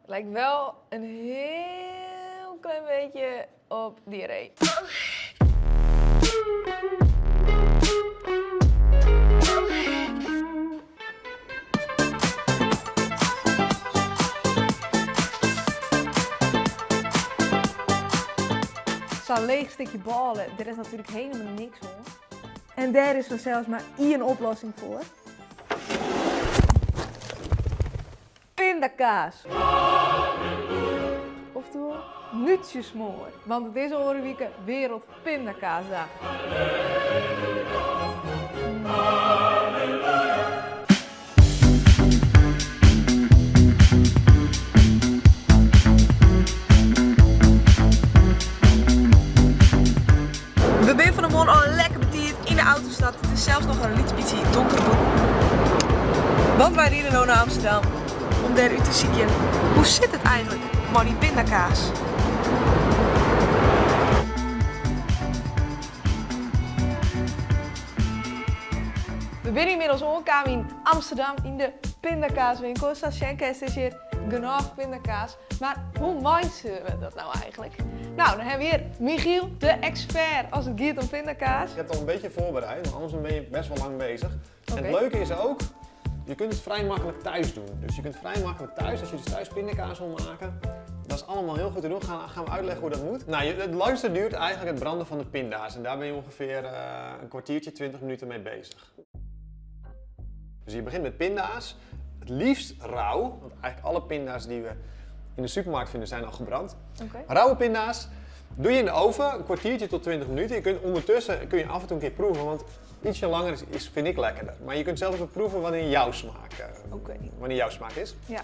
Lijkt wel een heel klein beetje op diarree. Sa'n leech stikje bôle, dêr is natuerlik helemaal niks oan. En dêr is fansels mar ien oplossing foar. Pindakaas. Oftewol nútsjesmoar, want it is oare wike Wereld Pindakaasdag. We binne fan 'e moarn al lekker betiid yn de auto stapt. It is sels noch in lyts bytsje donker bûten. Want wy ride no nei Amsterdam om dêr út te sykjen hoe sit it eigenlik mei dy pindakaas. We binne ynmiddels oankaam yn Amsterdam yn de pindakaaswinkel. Sa sjen kinst is hjir genôch pindakaas. Mar hoe meitsje we dat nou eigenlijk? Nou, dan hebben we hier Michiel, de expert als het giet om pindakaas. Je hebt al een beetje voorbereid, want anders ben je best wel lang bezig. En het leuke is ook, je kunt het vrij makkelijk thuis doen. Dus je kunt vrij makkelijk thuis, als je dus thuis pindakaas wil maken, dat is allemaal heel goed te doen. Gaan we uitleggen hoe dat moet. Nou, het langste duurt eigenlijk het branden van de pinda's. En daar ben je ongeveer een kwartiertje, 20 minuten mee bezig. Dus je begint met pinda's, het liefst rauw, want eigenlijk alle pinda's die we in de supermarkt vinden zijn al gebrand. Rauwe pinda's doe je in de oven, een kwartiertje tot 20 minuten. Je kunt ondertussen kun je af en toe een keer proeven, want ietsje langer is vind ik lekkerder. Maar je kunt zelf even proeven wanneer jouw smaak, wanneer jouw smaak is. Deze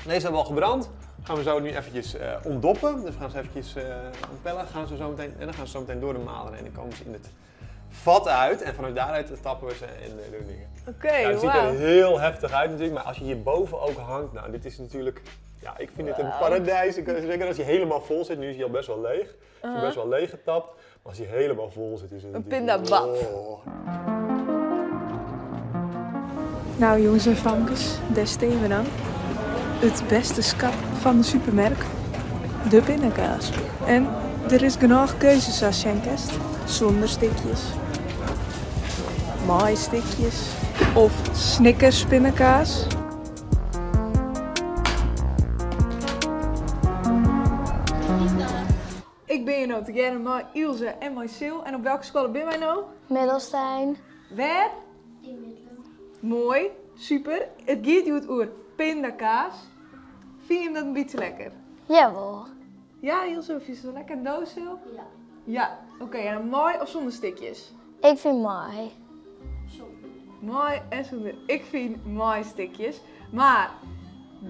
hebben we al gebrand. Gaan we zo nu eventjes ontdoppen. Dus we gaan ze eventjes ontpellen. Gaan ze zo meteen, en dan gaan ze zo meteen door de maler en dan komen ze in het vat uit. En vanuit daaruit tappen we ze en doen dingen. Het ziet er heel heftig uit natuurlijk, maar als je hierboven ook hangt, nou dit is natuurlijk, ja, ik vind dit een paradijs. Zeker als hij helemaal vol zit, nu is hij al best wel leeg. Is hij best wel leeg getapt, maar als hij helemaal vol zit is het Een natuurlijk pindabad. Oh. Nou jongens en famkes, daar staan we dan. Het beste schap van de supermerk, de pindakaas. En er is genoeg keuzes als Sjenkest. Zonder stikjes, mooie stikjes of Snickers pindakaas. Ik ben hier nou together met Ilse en met Sil. En op welke school ben wij nou? Middelstein. Waar? In Midlum. Mooi, super. Het gaat hier over pindakaas. Vind je hem dat een beetje lekker? Jawel. Ja, Ilse, of is het lekker doos, Sil? Ja. Ja, oké. En dan mooi of zonder stikjes? Ik vind mooi. Mooi en zonder. Ik vind mooi stikjes. Maar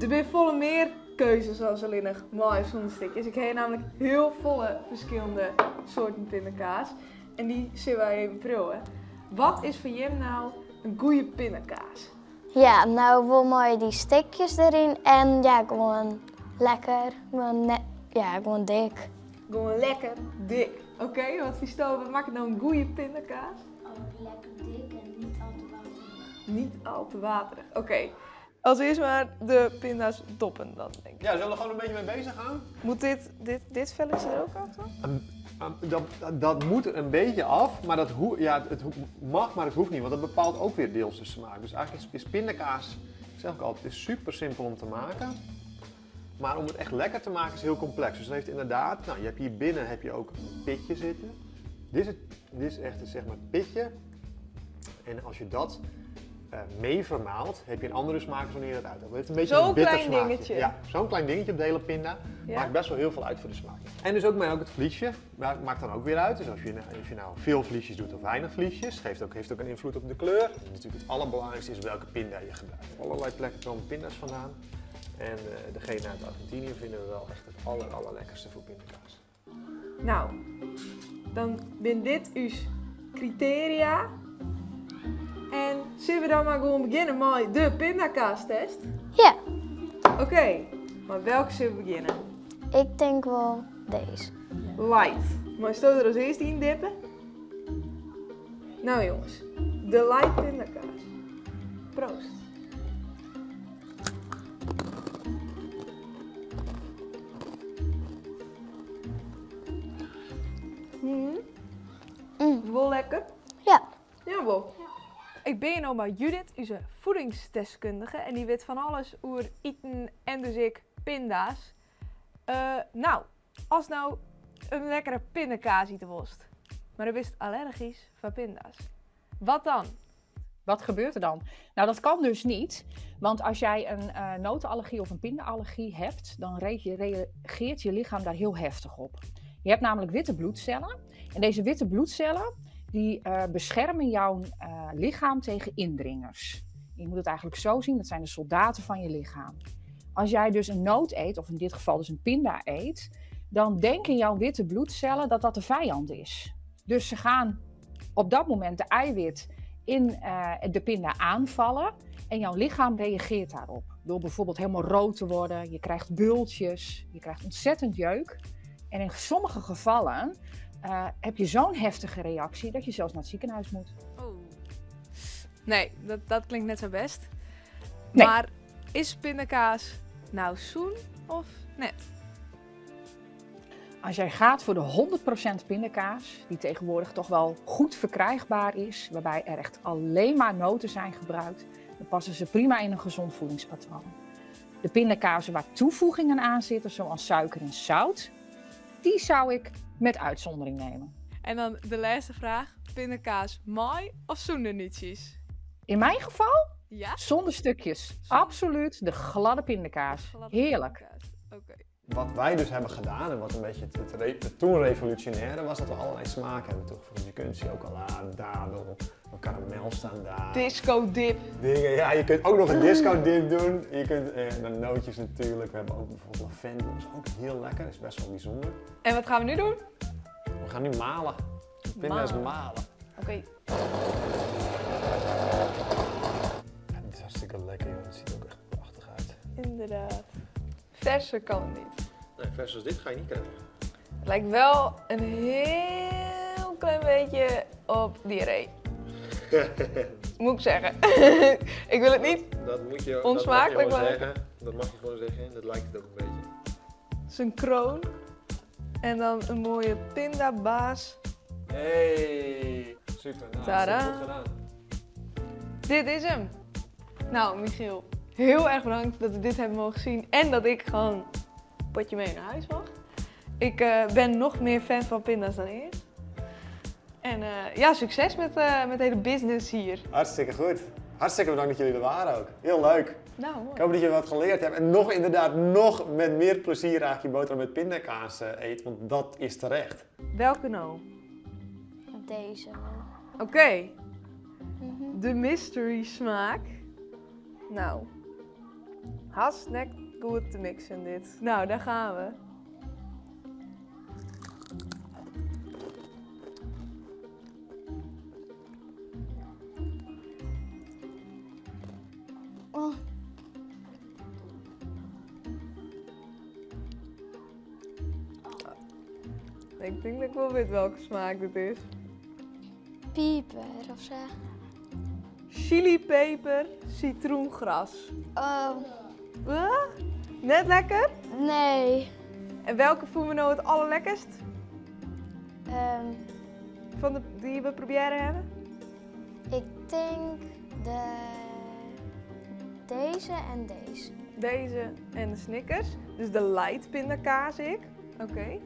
er zijn volle meer keuzes als alleen nog mooi of zonder stikjes. Ik heb namelijk heel volle verschillende soorten pindakaas. En die zullen wij even proeven. Wat is voor jou nou een goede pindakaas? Ja, nou wel mooi die stikjes erin en ja, gewoon lekker. Gewoon, ja, gewoon dik. Gewoon lekker dik. Oké, wat vies je, wat maakt het nou een goede pindakaas? Ook lekker dik en niet al te waterig. Niet al te waterig, oké. Als eerst maar de pinda's doppen dan, denk ik. Ja, zullen we er gewoon een beetje mee bezig gaan? Moet dit velletje er ook af dan? Dat moet er een beetje af, maar dat ja, het mag, maar het hoeft niet, want dat bepaalt ook weer deels de smaak. Dus eigenlijk is pindakaas, zeg ik altijd, het is super simpel om te maken. Maar om het echt lekker te maken is heel complex. Dus dan heeft inderdaad, nou, je hebt hier binnen heb je ook een pitje zitten. Dit is echt het pitje. En als je dat mee vermaalt, heb je een andere smaak dan wanneer je dat uit hebt. Dat heeft een beetje Zo'n een bitter klein smaakje. dingetje. Ja, zo'n klein dingetje op de hele pinda. Maakt best wel heel veel uit voor de smaak. En dus ook, maar ook het vliesje maakt dan ook weer uit. Dus als je nou veel vliesjes doet of weinig vliesjes, heeft ook een invloed op de kleur. En natuurlijk het allerbelangrijkste is welke pinda je gebruikt. Op allerlei plekken komen pinda's vandaan. En degene uit Argentinië vinden we wel echt het allerlekkerste voor pindakaas. Nou, dan ben dit uw criteria. En zullen we dan maar gewoon beginnen met de pindakaastest? Ja. Oké, maar welke zullen we beginnen? Ik denk wel deze. Light. Maar stel er als eerst in dippen. Nou jongens, de light pindakaas. Proost. Ik bin hjir no mei Judith, ús voedingsdeskundige, en dy wit fan alles oer iten en dus ek pinda's. Uh, nou, ast no in lekkere pindakaas ite wolst, mar do bist allergysk foar pinda's. Wat dan? Wat gebeurt er dan? Nou, dat kan dus niet. Want als jij een notenallergie of een pindaallergie hebt, dan reageert je lichaam daar heel heftig op. Je hebt namelijk witte bloedcellen. En deze witte bloedcellen, die beschermen jouw lichaam tegen indringers. Je moet het eigenlijk zo zien, dat zijn de soldaten van je lichaam. Als jij dus een noot eet, of in dit geval dus een pinda eet, dan denken jouw witte bloedcellen dat dat de vijand is. Dus ze gaan op dat moment de eiwit in de pinda aanvallen en jouw lichaam reageert daarop. Door bijvoorbeeld helemaal rood te worden, je krijgt bultjes, je krijgt ontzettend jeuk. En in sommige gevallen heb je zo'n heftige reactie dat je zelfs naar het ziekenhuis moet. Oh. Nee, dat klinkt net zo best. Nee. Maar is pindakaas nou sûn of net? Als jij gaat voor de 100% pindakaas, die tegenwoordig toch wel goed verkrijgbaar is, waarbij er echt alleen maar noten zijn gebruikt, dan passen ze prima in een gezond voedingspatroon. De pindakazen waar toevoegingen aan zitten, zoals suiker en zout, die zou ik met uitzondering nemen. En dan de laatste vraag, pindakaas mei of sûnder nútsjes? In mijn geval? Ja? Zonder stukjes. Zonder Absoluut de gladde pindakaas. Gladde Heerlijk. pindakaas. Oké. Wat wij dus hebben gedaan en wat een beetje het toen revolutionaire was, dat we allerlei smaken hebben toegevoegd. Dus je kunt chocola, dadel, karamel staan daar. Disco dip. Dingen, ja, je kunt ook nog een disco dip doen. Je kunt de nootjes natuurlijk. We hebben ook bijvoorbeeld lavendel, dat is ook heel lekker, dat is best wel bijzonder. En wat gaan we nu doen? We gaan nu malen. De pinda's Malen. malen. Oké. Ja, dit is hartstikke lekker, joh. Het ziet er ook echt prachtig uit. Inderdaad. Verser kan het niet. Nee, vers als dit ga je niet krijgen. Het lijkt wel een heel klein beetje op diarree. Moet ik zeggen. Ik wil het niet. Dat moet je, Onsmakelijk dat mag je maken. gewoon zeggen. Dat mag je gewoon zeggen. Dat lijkt het ook een beetje. Het is een kroon. En dan een mooie pindabaas. Hey, super. Nou, Tadaa. hartstikke goed gedaan. Dit is hem. Nou, Michiel, heel erg bedankt dat we dit hebben mogen zien. En dat ik gewoon een potje mee naar huis mag. Ik ben nog meer fan van pinda's dan eerst. En succes met de hele business hier. Hartstikke goed. Hartstikke bedankt dat jullie er waren ook. Heel leuk. Nou, mooi. Ik hoop dat je wat geleerd hebt en nog inderdaad nog met meer plezier eigenlijk je boterham met pindakaas eet, want dat is terecht. Welke nou? Deze. Oké. De mystery smaak. Nou, haast net goed te mixen dit. Nou, daar gaan we. Oh. Ik denk dat ik wel weet welke smaak dit is. Pieper of zo. Chilipeper, citroengras. Oh, Ah, net lekker? nee. En welke voelen we nou het allerlekkerst? Van de die we proberen hebben? Ik denk deze en deze. Deze en de Snickers. Dus de light pindakaas ik. Oké.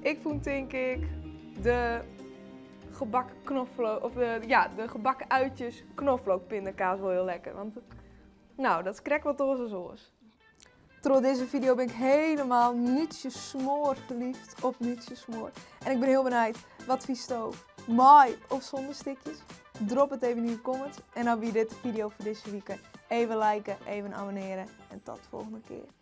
Ik vond denk ik de gebakken knoflook, of de, ja, de gebakken uitjes knoflook pindakaas wel heel lekker. Want dat is krek wat oors is oors. Door deze video ben ik helemaal nietsje smoor verliefd op nietsje smoor. En ik ben heel benieuwd wat vies Mooi of zonder stikjes? Drop het even in de comments. En dan wie dit de video voor deze week. Even liken, even abonneren. En tot de volgende keer.